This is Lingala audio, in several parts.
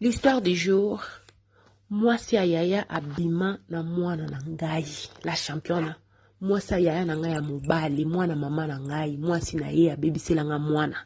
L'histoire du jour, mwasi ya yaya abima na mwana na ngai, la championne. Mwasi ya yaya na ngai ya mobali, mwana mama na ngai, mwasi na ye abebisela nga mwana.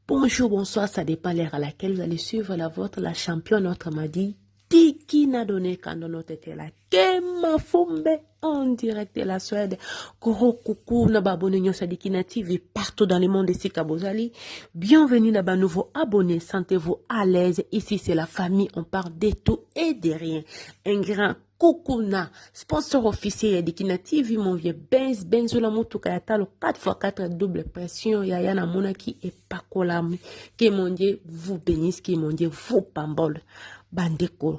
Bonjour, bonsoir, ça dépend l'heure à laquelle vous allez suivre la vôtre, la championne, autrement dit, Tiki na donné quand notre était là. Kema Fumbe en direct de la Suède. Gros coucou na ba abonné nyonso ya Dikina TV partout dans le monde esika bozali. Bienvenue na ba nouveaux abonnés. Sentez-vous à l'aise. Ici c'est la famille. On parle de tout et de rien. Un grand coucou na sponsor officiel ya Dikina TV mon vieux Benz Benzola motuka ya talo 4x4 double pression yaya namonaki epakolami. Que mon Dieu vous bénisse, que mon Dieu vous pambole. Bandeko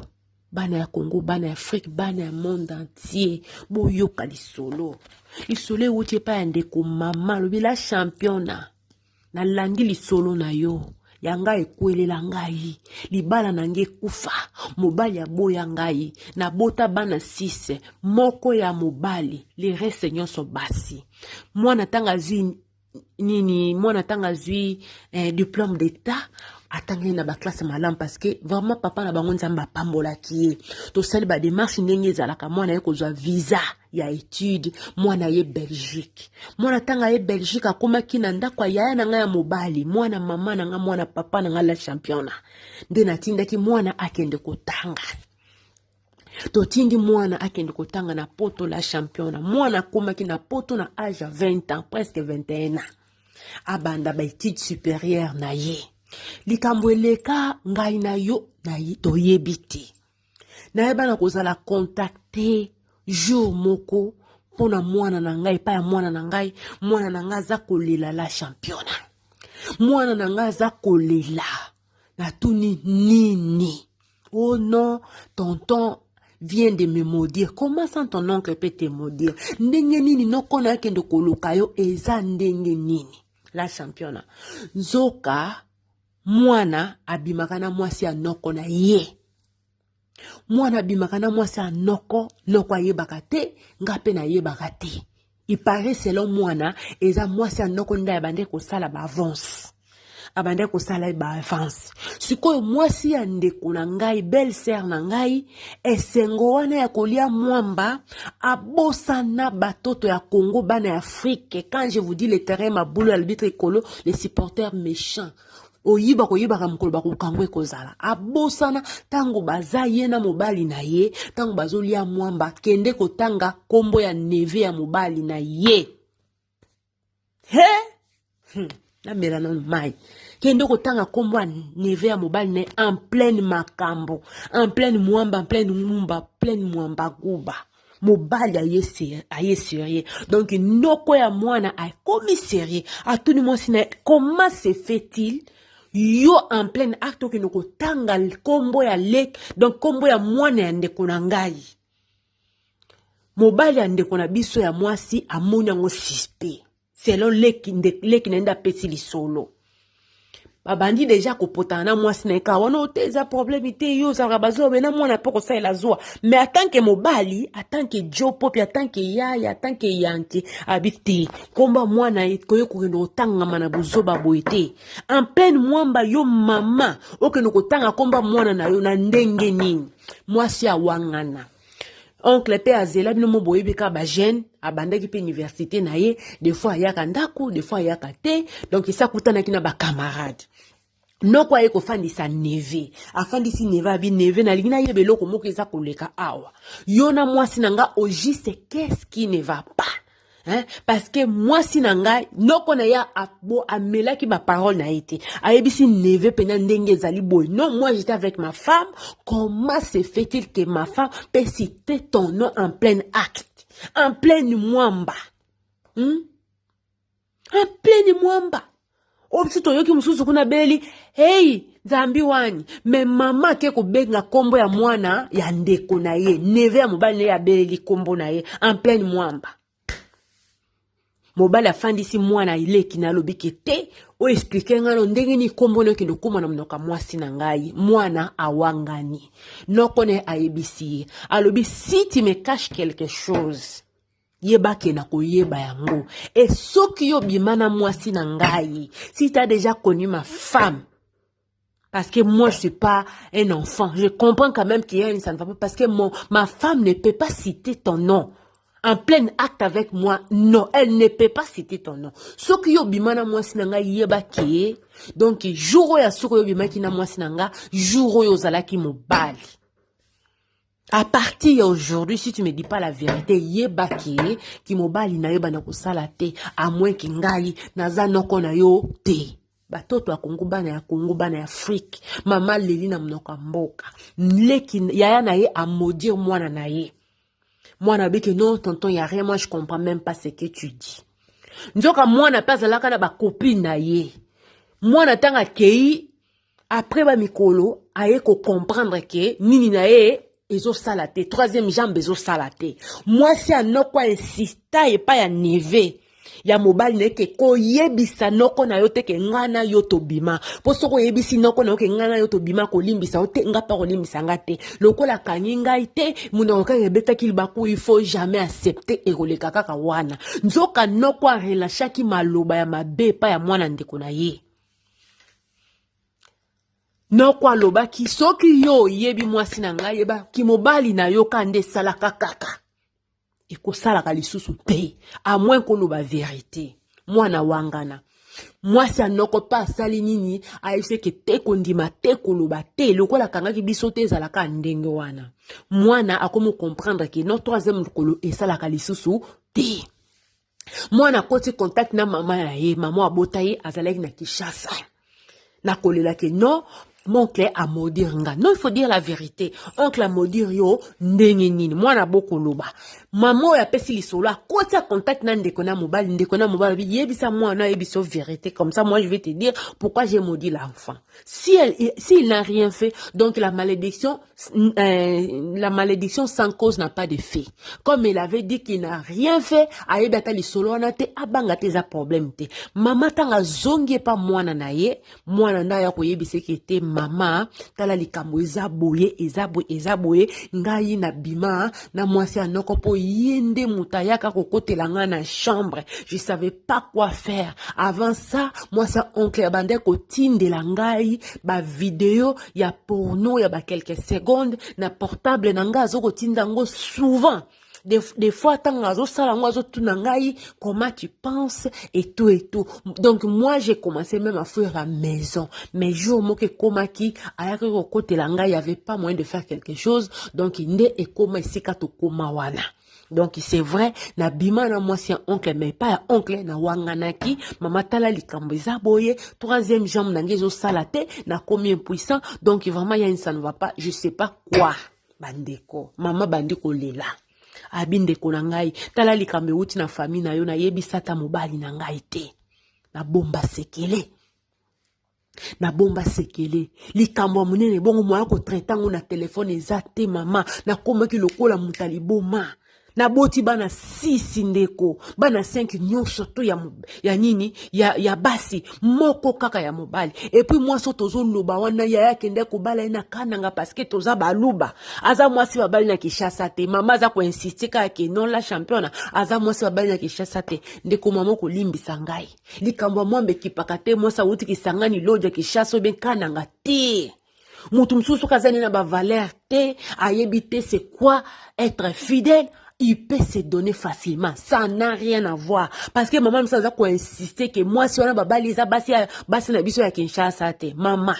bana ya Congo, bana ya Afrique, bana ya monde entier, boyoka lisolo. Lisolo ewuti epai ya ndeko mama alobi la championa. Nalandi lisolo na yo ya ngai ekwelela ngai libala na ngai ekufa mobali aboya ngai nabota bana 6 moko ya mobali le reste nyonso basi mwana ntango azwi nini mwana ntango azwi eh, diplôme d'état atangeli na baklasse malamu parce que vraiment papa na bango nzambe apambolaki ye tosali bademarche ndenge ezalaka mwana ye kozwa visa ya étude mwana ye belgique mwana ntango aye belgique akomaki na ndako ya yaya na ngai ya mobali mwana mama na ngai mwana papa na ngai la championa nde natindaki mwana akende kotanga totindi mwana akende kotanga na poto la championa mwana akomaki na poto na age ya 20 ans presque 21 ans abanda baetude supérieure na ye likambo eleka ngai na yo na ye toyebi te nayeba na kozala contacte jour moko mpo na mwana na ngai epai ya mwana na ngai mwana na ngai aza kolela la championa mwana na ngai aza kolela natuni nini oh non tonton vient de me maudire comment ça ton oncle peut te maudire ndenge nini noko na akende koluka yo eza ndenge nini la championa nzoka mwana abimaka na mwasi ya noko na ye mwana abimaka na mwasi ya noko noko ayebaka te nga mpe nayebaka te il paraît selon mwana eza mwasi ya noko nde abandaki kosala baavance abandaki kosala ye baavance sikoyo mwasi ya ndeko na ngai belle sœur na ngai esengo wana ya kolia mwamba abosana batoto ya congo bana ya afrique quand je vous dis le terrain mabulu ya arbitre ekolo les supporters méchants oyiba koyibaka mokolo bakokango ekozala abosana ntango baza ye na mobali na ye ntango bazolia mwamba kende kotanga nkombo ya neve ya mobali na ye he namela nano mai kende kotanga nkombo ya neve ya mobali na ye en pleine makambo en pleine mwamba en pleine ngumba pleine mwamba guba mobali aye aye sérieux donc noko ya mwana akomi sérieux atuni mwasi na ye comment se fait-il yo en pleine acte okende kotanga nkombo ya lek donc nkombo ya mwana ya ndeko na ngai mobali ya ndeko na biso ya mwasi amoni yango suspect selon leki, leki na ye nde apesi lisolo babandi deja kopotana na mwasi na ye kaka wana ote eza problème te yo ozalaka bazuwa me na mwana mpe kosalela zuwa mais atanke mobali atanke jo popi atanke yaya atanke yanke abi te komba mwana koye kokende kotangama na bozoba boye te en pleine mwamba yo mama okende kotanga komba mwana na yo na ndenge nini mwasi awangana oncle mpe azela bino mo boyebi kaka bajeune abandaki mpe université na ye des fois ayaka ndako des fois ayaka te donc esi akutanaki na bacamarade noko aye kofandisa neve afandisi neve abi neve nalingi nayeba eloko moko eza koleka awa yo na mwasi na nga au juste qu'est-ce qui ne va pas hein? parce que mwasi na ngai noko na ye amelaki baparole na ye te ayebisi neve mpena ndenge ezali boye non moi j'étais avec ma femme comment se fait-il que ma femme peut citer ton nom en plein acte en pleine mwamba En pleine mwamba oyo biso toyoki mosusu kuna abeli hey nzambi wani me mama ake kobenga nkombo ya mwana ya ndeko na ye neve ya mobali na ye abeleli nkombo na ye en pleine mwamba mobali afandisi mwana eleki na alobi ke te oyo explike ngai no ndenge nini nkombo na okende okóma na monoko ya mwasi na ngai mwana awangani noko na ye ayebisi ye alobi si tu me cache quelque chose yeba ke na koyeba yango e soki yo bima na mwasi na ngai si t'as déjà connu ma femme Parce que moi, je suis pas un enfant. Je comprends quand même qu'il y a une, ça ne va pas. Parce que ma femme ne peut pas citer ton nom. En plein acte avec moi, non, elle ne peut pas citer ton nom. Soki yo bima na mwasi na nga, yeba ke. Donc, jour oyo soki yo bimaki na mwasi na nga, jour oyo ozalaki mobali. À partir d'aujourd'hui, si tu me dis pas la vérité, yeba ke ki mobali na yo bana kosala te, à moins que ngai naza noko na yo te. Batoto ya Kongo, bana ya Kongo, bana ya Afrique, mama leli na monoko ya mboka. Leki yaya na ye amaudire mwana na ye. Mwana alobi ke non, tonton, y a rien, moi je comprends même pas ce que tu dis. Nzoka mwana mpe azalaka na bacopine na ye. Mwana ntango akei après bamikolo, aye kocomprendre ke nini na ye ezosala te, troisième jambe ezosala te. Mwasi ya noko ainsista epai ya neveu ya mobali na ye ke koyebisa noko na yo te ke ngai na yo tobima, mpo soki oyebisi noko na yo ke ngai na yo tobima, kolimbisa yo te, nga mpe kolimbisa nga te. Lokola akangi ngai te, monoko kaka ebetaki libaku, il faut jamais accepter, ekoleka kaka wana. Nzoka noko arelâchaki maloba ya mabe epai ya mwana ndeko na ye. Noko alobaki: soki yo oyebi mwasi na ngai, yebaki mobali na yo ka nde esalaka kaka, ekosalaka lisusu te, à moins koloba vérité. Mwana wangana mwasi ya noko mpe asali nini? Ayebisi te kondima te, koloba te, lokola akangaki biso te, ezalaka ndenge wana. Mwana akomi comprendre ke non, troisième lokolo esalaka lisusu te. Mwana akoti contact na mama na ye. Mama abota ye azalaki na Kinshasa. Nakolela ke non, mon oncle amaudire nga. Non, il faut dire la vérité. Oncle amaudire yo ndenge nini? Mwana bokoloba. Mama oyo apesi lisolo, akotia contact na ndeko na mobali. Ndeko na mobali alobi: yebisa mwana, ayebisa vérité, comme ça moi je vais te dire pourquoi j'ai maudit l'enfant. Si elle, s'il n'a rien fait, donc la malédiction sans cause n'a pas d'effet. Comme il avait dit qu'il n'a rien fait, ayebi ata lisolo wana te, abanga te, eza problème te. Mama ntango azongi epa mwana na ye, mwana nde aya koyebisa eke te: mama, tala likambo eza boye, eza boye, eza boye. Ngai nabima na mwasi ya noko mpo ye nde moto ayaka kokotela ngai na chambre. Je savais pas quoi faire. Avant ça, mwasi ya oncle abandaki kotindela ngai bavideo ya porno ya baquelques secondes na portable na ngai. Azokotinda yango souvent, des fois ntango azosala yango, azotuna ngai comment tu penses et tout et tout. Donc moi, j'ai commencé même à fuir la maison. Mais jour moko ekomaki, ayaki kokotela ngai, y avait pas moyen de faire quelque chose. Donc nde ekoma esika tokoma wana. Donc c'est vrai, nabima na mwasi ya oncle, mais pas ya oncle nawanganaki. Mama, tala likambo eza boye, troisième jambe na ngai ezosala te, nakomi impuissant. Donc vraiment yani, ça ne va pas, je sais pas quoi. Bandeko, mama bandi kolela. Abi: ndeko na ngai, tala likambo euti na famille na yo, nayebisa ata mobali na ngai te, nabomba sekele, nabomba sekele. Likambo ya monene bongo, moya kotraiter yango na telefone eza te. Mama, nakomaki lokola moto ya liboma. Naboti bana 6, ndeko, bana 5 nyonso to ya nini, ya basi, moko kaka ya mobali. Et puis mwasi oyo tozoloba wana, yaya akende kobala ye na Kananga parce que toza Baluba. Aza mwasi babali na Kinshasa te. Mama aza koinsister kaka ke non, la championne, aza mwasi babali na Kinshasa te. Ndeko mama, kolimbisa ngai, likambo ya mwambe ekipaka te. Mwasi awuti Kisangani, Lodja, Kinshasa obe Kananga te. Moto mosusu soki aza nde na bavaleur te, ayebi te c'est quoi être fidèle, il peut se donner facilement. Ça n'a rien à voir, parce que mama mosusu aza koinsister ke mwasi wana babali eza basi, basi na biso ya Kinshasa te. Mama,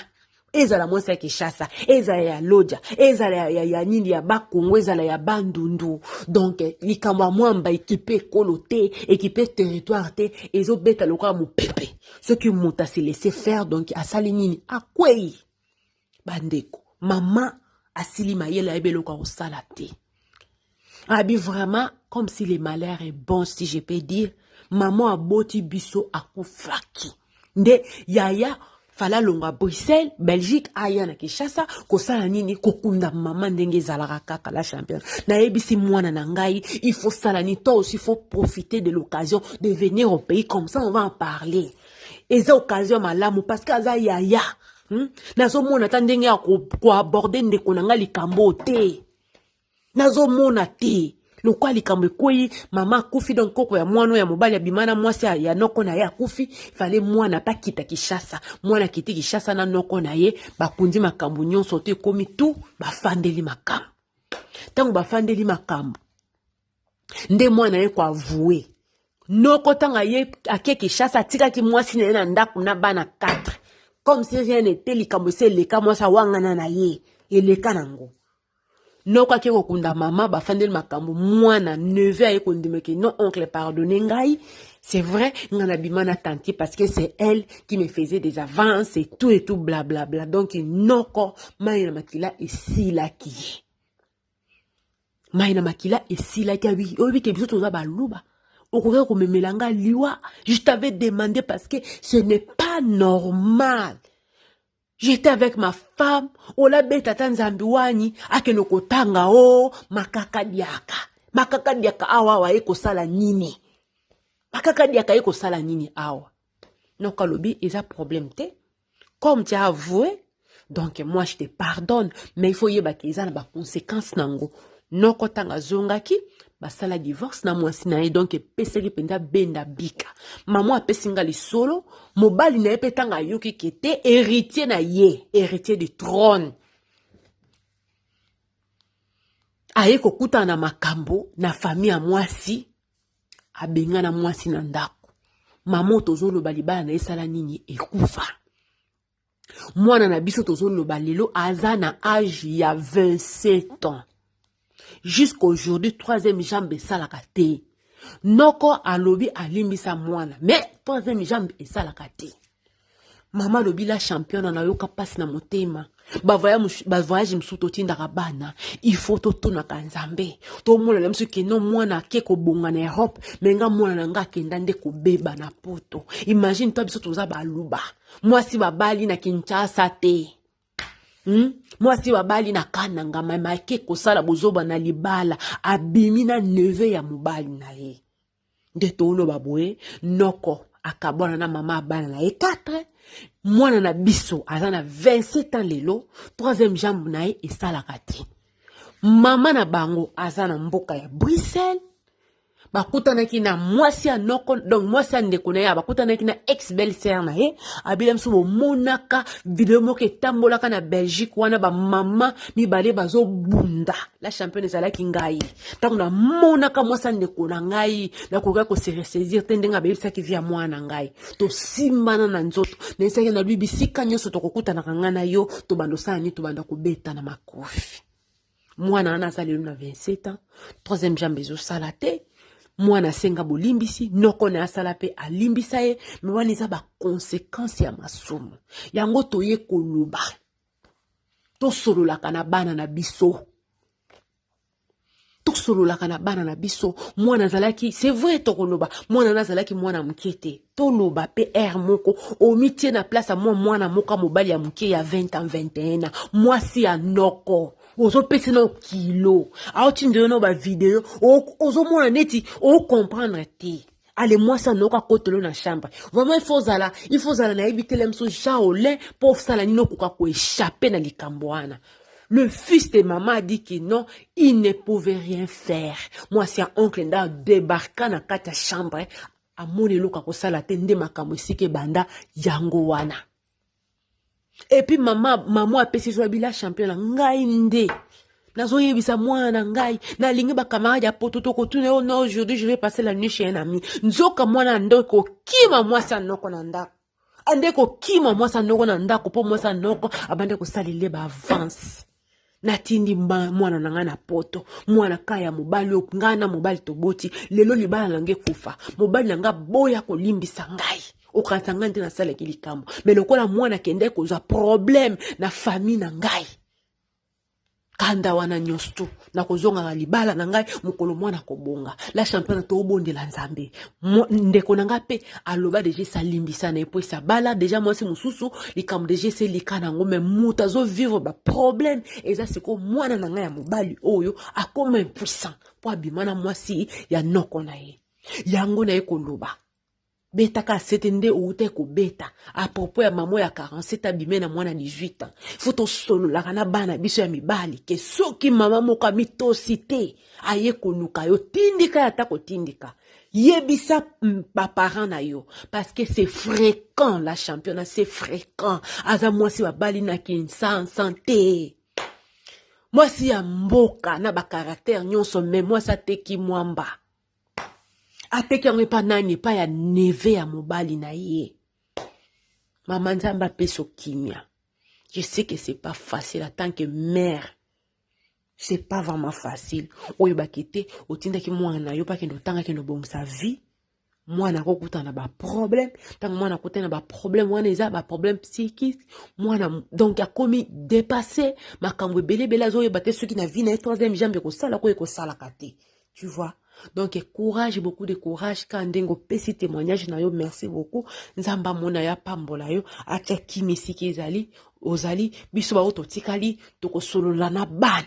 ezala mwasi ya Kinshasa, ezala ya Lodja, ezala ya nini, ya Bakongo, ezala ya Bandundu. Donc likambo ya mwamba ekipe ekolo te, ekipe territoire te, ezobeta lokola mopepe. Soki moto ase laisse faire, donc asali nini? Akwei. Bandeko, mama asili mayele, ayebi eloko ya kosala te. Abi vraiment, comme si le malheur est bon, si je peux dire, mama aboti biso akufaki nde yaya fala alongwa Bruxelles, Belgique, aya na Kinshasa kosala nini? Kokunda mama ndenge ezalaka kaka. La championne, nayebisi mwana na ngai: il faut sala nini? Toi aussi, il faut profiter de l'occasion de venir au pays, comme ça on va en parler. Eza occasion malamu parce que aza yaya, Nazomona ata ndenge ya koaborder ndeko na ngai likambo te, nazomona te. Lokola likambo ekwei, mama akufi, donc koko ya mwana oyo ya mobali abima na mwasi ya noko na ye akufi, fale mwana mpe akita Kinshasa. Mwana akiti Kinshasa na noko na ye, bakundi makambo nyonso to ekomi tu, bafandeli makambo. Ntango bafandeli makambo, nde mwana ye koavoue noko ntango aye ake Kinshasa, atikaki mwasi na ye na ndako na bana 4, comme si rien n'était. Likambo esi eleka, mwasi awangana na ye, eleka nango. Noko ake kokunda mama, bafandeli makambo. Mwana neveu aye kondima ke non, oncle, pardonne ngai, c'est vrai, ngai nabima na tante parce que c'est elle qui me faisait des avances et tout et tout, bla bla bla. Donc noko, mai na makila esilaki ye, mai na makila esilaki. Abi oyebi ke biso toza Baluba, okoki komemela nga liwa. Je t'avais demandé parce que ce n'est pas normal. J'étais avec ma femme, olabeta ata nzambi wani akende kotanga o makaka diaka, makaka diaka awa. Awa ye kosala nini? Makaka diaka ye kosala nini awa? Noko alobi eza problème te, comme tu as avoué, donc moi je te pardonne, mais il faut yebaka eza na baconséquence nango. Noko ntango azongaki, basala divorce na mwasi na ye. Donc epesaki mpenza benda bika. Mama apesi nga lisolo, mobali na ye mpe ntango ayoki ke te héritier na ye, héritier du trône, aye kokutana na makambo na famille ya mwasi, abengana mwasi na ndako. Mama oyo tozoloba, libala na ye esala nini? Ekufa. Mwana na biso tozoloba lelo aza na age ya 27 ans. Jusqu'aujourd'hui, troisième jambe esalaka te. Noko alobi alimbisa mwana, mais troisième jambe esalaka te. Mama alobi la championne, nayoka mpasi na motema. Bavoyage mosusu totindaka bana, il faut totunaka Nzambe. Tomona na biso keno mwana ake kobonga na Europe, me nga mwana na nga akenda nde kobeba na Poto. Imagine to biso toza Baluba, mwasi babali na Kinshasa te, Mwasi babali na Kananga, mama ake kosala bozoba na libala, abimi na neveu ya mobali na ye. Nde toloba boye, noko akabwana na mama abana na ye 4. Mwana na biso aza na 27 ans lelo, troisième jambe na ye esalaka te. Mama na bango aza na mboka ya Bruxelles. Bakutanaki na mwasi ya noko, donc mwasi ya ndeko na ye, bakutanaki na ex belle sœur na ye. Abila biso bomonaka video moko etambolaka na Belgique wana, bamama mibale bazobunda. La championne, ezalaki ngai. Ntango namonaka mwasi ya ndeko na ngai, nakoki kose ressaisir te. Ndenge abeyebisaki vie ya mwana na ngai, tosimbana na nzoto, nayebisaki na lui bisika nyonso tokokutanaka ngai na yo, tobanda osala nini? Tobanda kobeta na makofi. Mwana wana aza lelo na 27 ans, troisième jambe ezosala te. Mwana asenga bolimbisi, noko na ye asala mpe alimbisa ye, me wana eza baconséquence ya masumu. Yango toye koloba, tosololaka na bana na biso, tosololaka na bana na biso. Mwana azalaki, c'est vrai, tokoloba mwana na azalaki mwana moke te. Toloba mpe aire moko, omitie na place ya mwa mwana moko ya mobali ya moke ya 20 ans, 21 ans, mwasi ya noko ozopesa na kilo, aotindela yo na bavideo, ozomona neti ocomprendre te. Ale mwasi anoko akotelo na chambre, vraiment il faut ozala, il faut ozala nayebi tele moso Jean Olin mpo osala nini, okoka koéchappe na likambo wana. Le fils de maman a dit que non, il ne pouvait rien faire. Mwasi ya oncle nde adébarka na kati ya chambre, amoni eloko akosala te. Nde makambo esika ebanda yango wana. Et puis mama, mama apesi so abila champion na ngai, nde nazoyebisa mwana na ngai, nalingi bacamarade ya Poto, tokotuna yo. Non, aujourd'hui je vais passer la nuit chez un ami. Nzoka mwana ndo kokima mwasi ya noko na ndako, ande kokima mwasi ya noko na ndako, mpo mwasi ya noko abandi kosalela baavance. Natindi mwana na ngai na Poto, mwana ka ya mobali oyo ngai na mobali toboti. Lelo libala na ngai ekufa, mobali na ngai boya kolimbisa ngai, okanisa ngai nde nasalaki likambo. Me lokola mwana akende kozwa problème na famille na ngai, kanda wana nyonso tu nakozongaka libala na ngai mokolo mwana kobonga. La championne, tobondela Nzambe. Ndeko na ngai mpe aloba deja esalimbisa na ye mpo esabala deja mwasi mosusu, likambo deja eselika nango. Me moto azovivre baproblème eza sikoyo mwana na ngai ya mobali oyo akoma impuissant mpo abima na mwasi ya noko na ye. Yango na ye koloba. Betaka asete nde owutaki kobeta à propos ya mama ya 47 abime na mwana 18 ans. Fo tosololaka na bana biso ya mibali ke soki mama moko amitosi te aye koluka yo, tindika ye ata kotindika, yebisa baparent na yo, parce que c'est fréquent. La championne, c'est fréquent. Aza mwasi babali na Kinsansa te, mwasi ya mboka na bacaractère nyonso, mais mwasi ateki mwamba. Ateki yango epa nani? Epa ya neveu ya mobali na ye. Mama, Nzambe apesa okimia. Je sais que c'est pas facile en tant que mère, c'est pas vraiment facile. Oyebaki te, otindaki mwana na yo mpo akende otanga, akende obongisa vie. Mwana akokutana na baproblème. Ntango mwana akutani na baproblème wana, eza baproblème psychique. Mwana donc akomi dépassé, makambo ebele ebele azoyeba te soki na vie na ye troisième jambe ekosala ko ekosalaka te, tu vois. Donc courage, beaucoup de courage. Ka ndenge opesi témoignage na yo, merci beaucoup. Nzambe amona yo, apambola yo, atia kimi esika ezali ozali. Biso bao totikali, tokosolola na bana,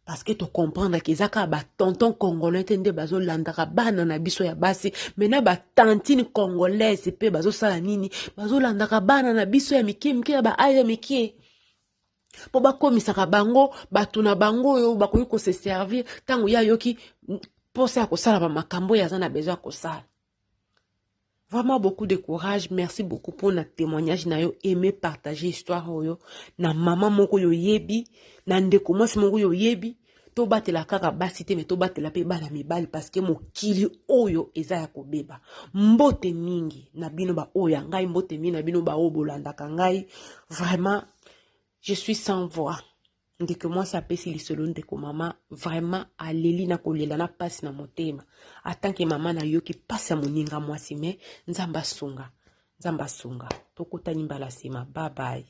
parce que tocomprendre ke eza kaka batonton congolais te nde bazolandaka bana na biso ya basi, mais na batantine congolaise mpe bazosala nini? Bazolandaka bana na biso ya mike mike, ya baâge ya mike, mpo bakomisaka bango bato na bango oyo bakoki kose servir ntango ye ayoki mposa ya kosala bamakambo oyo aza na besoin ya kosala. Vraiment, beaucoup de courage. Merci beaucoup mpona témoignage na yo. Aime, partager histoire oyo na mama moko oyo oyebi, na ndeko mwasi moko oyo oyebi. Tobatela kaka basi te, mais tobatela mpe bana mibali, parce que mokili oyo eza ya kobeba. Mbote mingi na bino baoyo ya ngai, mbote mingi na bino baoyo bolandaka ngai. Vraiment, je suis sans voix. Ndeko mwasi apesi lisolo, ndeko mama vraiment aleli na kolela na mpasi na motema. Atanke mama, nayoki mpasi ya moninga mwasi, mais Nzambe asunga, Nzambe asunga. Tokutani mbala nsima. Bye bye.